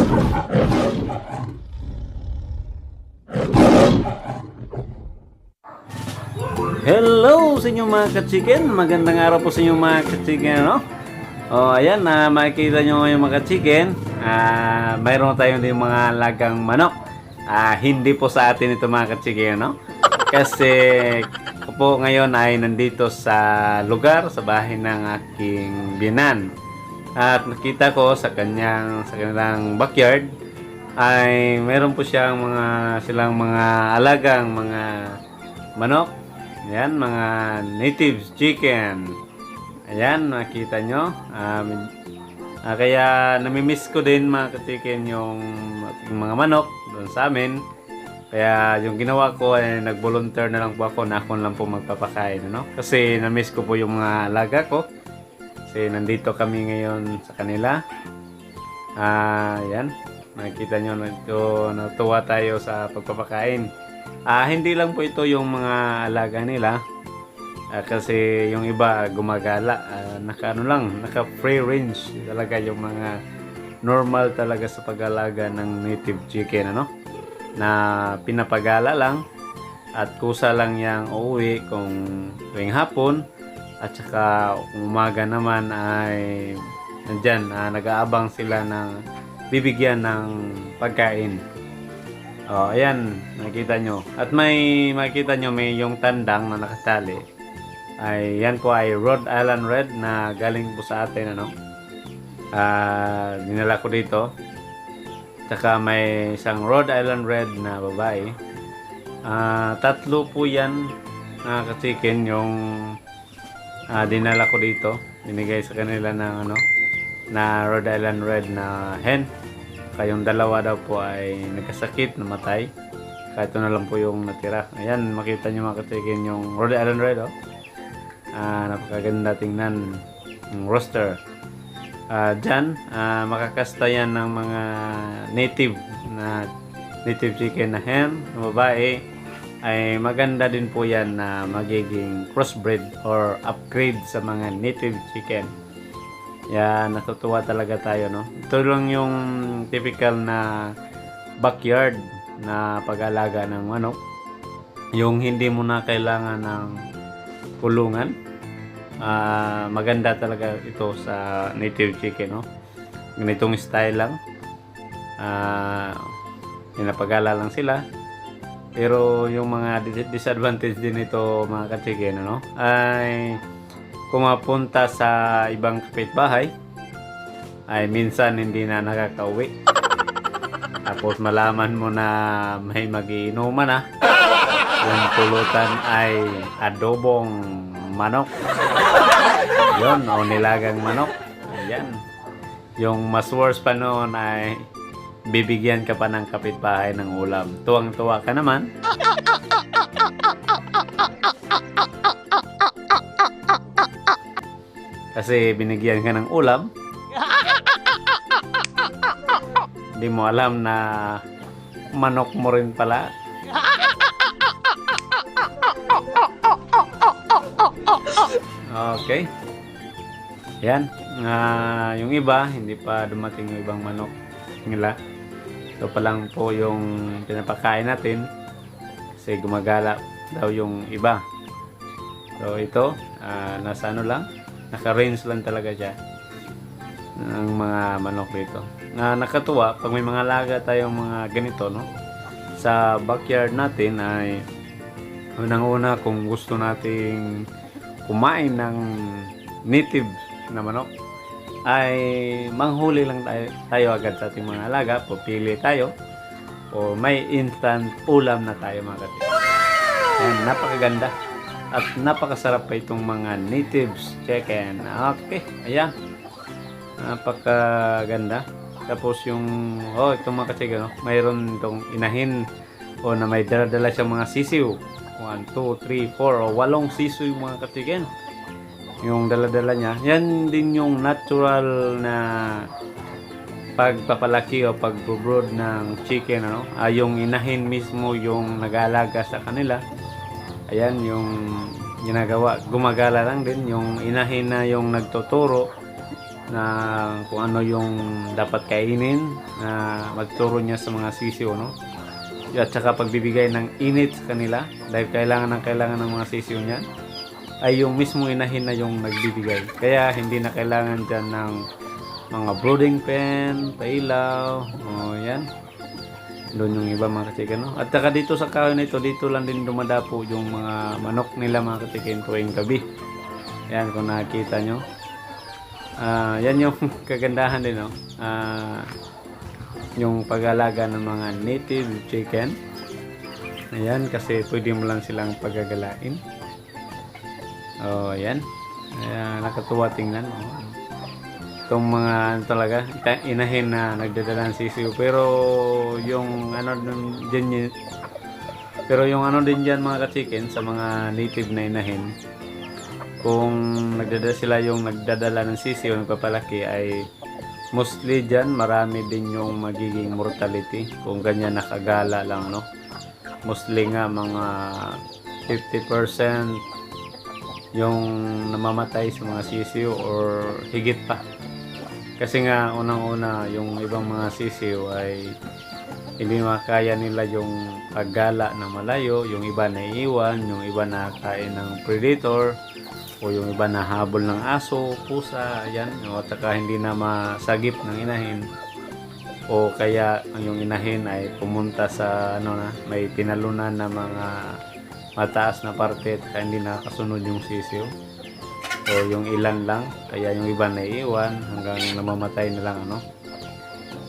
Hello sa inyo, mga ka-chicken. Magandang araw po sa inyo, mga ka-chicken, no? Oh, ayan na makikita nyo ngayon, mga ka-chicken. Mayroon tayong din mga lagang manok. Hindi po sa atin ito, mga ka-chicken, no? Kasi ako po ngayon ay nandito sa lugar, sa bahay ng aking binan. At nakita ko sa kanilang backyard ay meron po siyang mga silang mga alagang mga manok. Ayan, mga native chicken. Ayan, makita nyo. Kaya namimiss ko din, mga ka-chicken, yung ating mga manok doon sa amin. Kaya yung ginawa ko ay nag-volunteer na lang po ako na ako lang po magpapakain. Ano? Kasi namiss ko po yung mga alaga ko. Kasi nandito kami ngayon sa kanila. Ayan. Makikita nyo, natuwa tayo sa pagpapakain. Hindi lang po ito yung mga alaga nila. Kasi yung iba gumagala, naka ano lang, naka free range talaga yung mga normal talaga sa pag-alaga ng native chicken, ano? Na pinapagala lang at kusa lang yang uuwi kung tuwing hapon at saka kung umaga naman ay nandyan, nag-aabang sila ng bibigyan ng pagkain. Oh, ayan, nakita nyo. At may makita nyo may yung tandang na nakatali. Ay, yan po ay Rhode Island Red na galing po sa atin, ano. Dinala ko dito. Tsaka may isang Rhode Island Red na babae. Tatlo po yan, mga ka-chicken, yung dinala ko dito. Binigay sa kanila ng ano, na Rhode Island Red na hen. Kaya yung dalawa daw po ay nagkasakit, namatay. Kaya ito na lang po yung natira. Ayan, makita nyo, mga ka-chicken, yung Rhode Island Red, oh. Napakaganda tingnan yung roster. Dyan, makakasta yan ng mga native na native chicken na hen, na babae, ay maganda din po yan na magiging crossbreed or upgrade sa mga native chicken. Yan, natutuwa talaga tayo, no? Ito lang yung typical na backyard na pag-alaga ng manok. Yung hindi mo na kailangan ng kulungan. Maganda talaga ito sa native chicken, no? Ganitong style lang. Pinapagala lang sila. Pero yung mga disadvantage din ito, mga ka-chicken, ano? Ay kung mapunta sa ibang kapitbahay ay minsan hindi na nakakauwi. Tapos malaman mo na may magiinuman na. Yung pulutan ay adobong manok. Yun, o nilagang manok. Ayan. Yung mas worse pa noon ay bibigyan ka pa ng kapitbahay ng ulam. Tuwang-tuwa ka naman. Kasi binigyan ka ng ulam. Hindi mo alam na manok mo rin pala. Okay. Yan. Yung iba, hindi pa dumating yung ibang manok nila. Ito pa lang po yung pinapakain natin. Kasi gumagala daw yung iba. So ito, nasa ano lang, naka-range lang talaga siya ng mga manok dito. Na nakatuwa pag may mga alaga tayong mga ganito, no? Sa backyard natin ay unang-una, kung gusto nating kumain ng native na manok ay manghuli lang tayo agad sa ating mga alaga, pupili tayo o may instant ulam na tayo, mga kapatid. Ayan, napakaganda at napakasarap pa itong mga natives chicken. Okay, ayan. Napakaganda. Tapos yung, oh, itong mga ka-chicken, no? Mayroon itong inahin o na may dala-dala siyang mga sisiw. 1, 2, 3, 4, o walong sisiw yung mga ka-chicken. Yung dala-dala niya. Yan din yung natural na pagpapalaki o pag-brood ng chicken, ano? Yung inahin mismo yung nag-aalaga sa kanila. Ayan yung ginagawa. Gumagala lang din yung inahin na yung nagtuturo Na kung ano yung dapat kainin na magturo niya sa mga sisiw, no? At saka pagbibigay ng init sa kanila dahil kailangan ng kailangan ng mga sisiw niya ay yung mismo inahin na yung nagbibigay. Kaya hindi na kailangan dyan ng mga brooding pen, pailaw, o yan. Doon yung iba, mga kachicken, no? At saka dito sa kahoy na ito, dito lang din dumadapo yung mga manok nila, mga kachicken, tuwing gabi. Yan, kung nakikita nyo. Ah, yan yung kagandahan din, no? Yung pag-alaga ng mga native chicken. Ayan, kasi pwede mo lang silang pagagalain. Oh, ayan. Ayan, nakatuwa tingnan. Oh. Itong mga ano talaga, inahin na nagdadala ng sisiw. Pero yung ano din, pero yung ano din dyan, mga ka-chicken, sa mga native na inahin, kung nagdadala sila, yung nagdadala ng sisiw, nagpapalaki, ay mostly dyan marami din yung magiging mortality kung ganyan nakagala lang, no? Mostly nga mga 50% yung namamatay sa mga sisiw or higit pa. Kasi nga unang-una, yung ibang mga sisiw ay hindi makaya nila yung paggala na malayo, yung iba naiiwan, yung iba nakakain ng predator, o yung iba nahabol ng aso, pusa, ayan, o at saka hindi na masagip ng inahin o kaya ang yung inahin ay pumunta sa ano na may tinalunan na mga mataas na parte at kaya hindi nakakasunod yung sisiw o yung ilan lang, kaya yung iba naiiwan hanggang namamatay na lang, ano.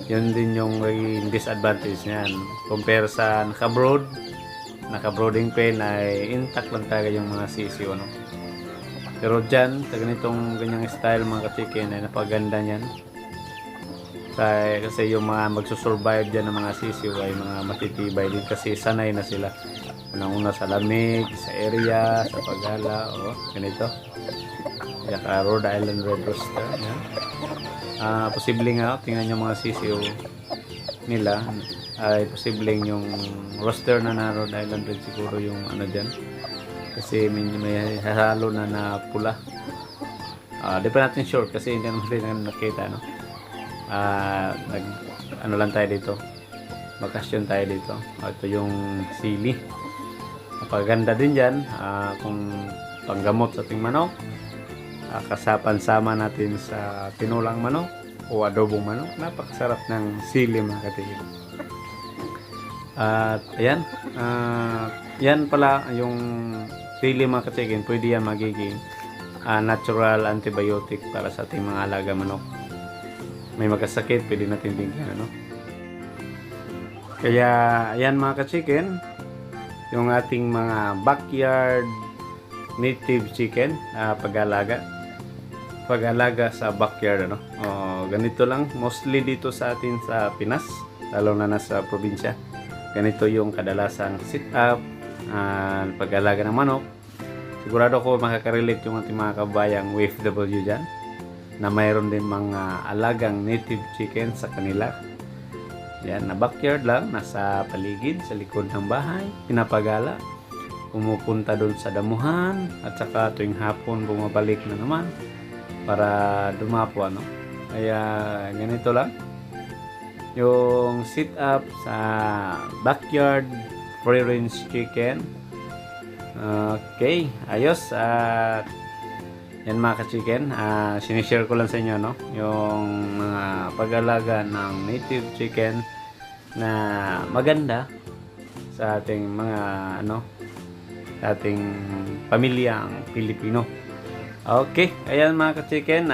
Yun din yung magiging disadvantage niyan compare sa naka-brood, naka-brooding pen ay intact lang talaga yung mga sisiw, ano. Pero dyan sa ganitong ganyang style, mga ka-chicken, ay napaganda niyan kaya, kasi yung mga magsusurvive dyan ng mga sisiw ay mga matitibay din kasi sanay na sila unang una sa lamig, sa area, sa paggala. O ganito. Yaka Rhode Island Red Rooster yan. Posible nga, tingnan nyo mga sisiw nila ay posibleng yung roster na na Rhode Island Red siguro yung ano dyan kasi may halo na na pula. Di pa natin sure kasi hindi naman rin nakita, no? Nag ano lang tayo dito, bakasyon tayo dito. Ito yung sili, napaganda din dyan kung panggamot sa ating manok, kasapan sama natin sa tinulang manok o adobong manok. Napakasarap ng sili, mga katigil. At ayan, yan pala yung sili, mga kachicken, pwede yan magiging natural antibiotic para sa ating mga alaga manok. May magkasakit, pwede natin bigyan, ano. Kaya ayan, mga kachicken, yung ating mga backyard native chicken pag-alaga pag-alaga sa backyard, ano. Oh, ganito lang mostly dito sa atin sa Pinas, lalo na nasa probinsya. Ganito yung kadalasang sit up, pag-alaga ng manok. Sigurado ko makaka-relate yung ating mga kabayang OFW dyan na mayroon din mga alagang native chicken sa kanila. Yan, na backyard lang, nasa paligid, sa likod ng bahay, pinapagala. Pumupunta doon sa damuhan, at saka tuwing hapon bumabalik na naman para dumapo, ano. Kaya ganito lang yung sit up sa backyard free range chicken. Okay, ayos. At yan, mga ka-chicken, sinishare ko lang sa inyo, no, yung mga pag-alaga ng native chicken na maganda sa ating mga ano, sa ating pamilyang Pilipino. Okay, ayan, mga ka-chicken,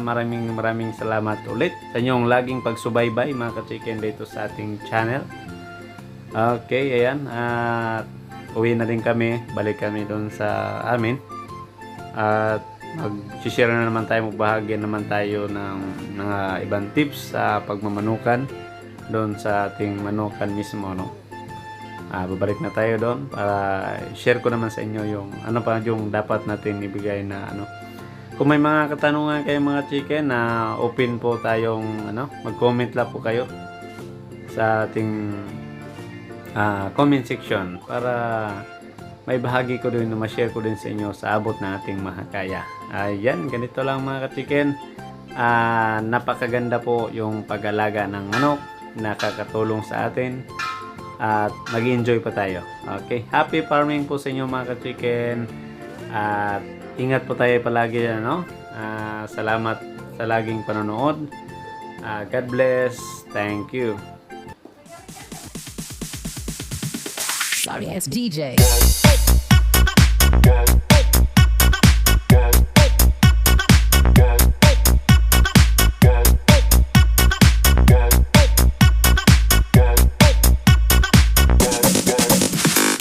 maraming maraming salamat ulit sa inyong laging pagsubaybay, mga ka-chicken, dito sa ating channel. Okay, ayan, at uwi na din kami, balik kami doon sa amin. At mag-share na naman tayo, magbahagi naman tayo ng mga ibang tips sa pagmamanukan doon sa ating manukan mismo, no? Babalik na tayo doon para share ko naman sa inyo yung ano pa yung dapat natin ibigay na ano. Kung may mga katanungan kayo, mga chicken, na open po tayong ano, mag-comment lang po kayo sa ating comment section para may bahagi ko din na ma-share ko din sa inyo sa abot na ating makakaya. Ayan, ganito lang, mga ka-chicken. Napakaganda po yung pag-alaga ng manok, nakakatulong sa atin at mag-enjoy pa tayo. Okay, happy farming po sa inyo, mga ka-chicken, at ingat po tayo palagi, ano? Salamat sa laging panonood. God bless. Thank you. Sorry ass DJ.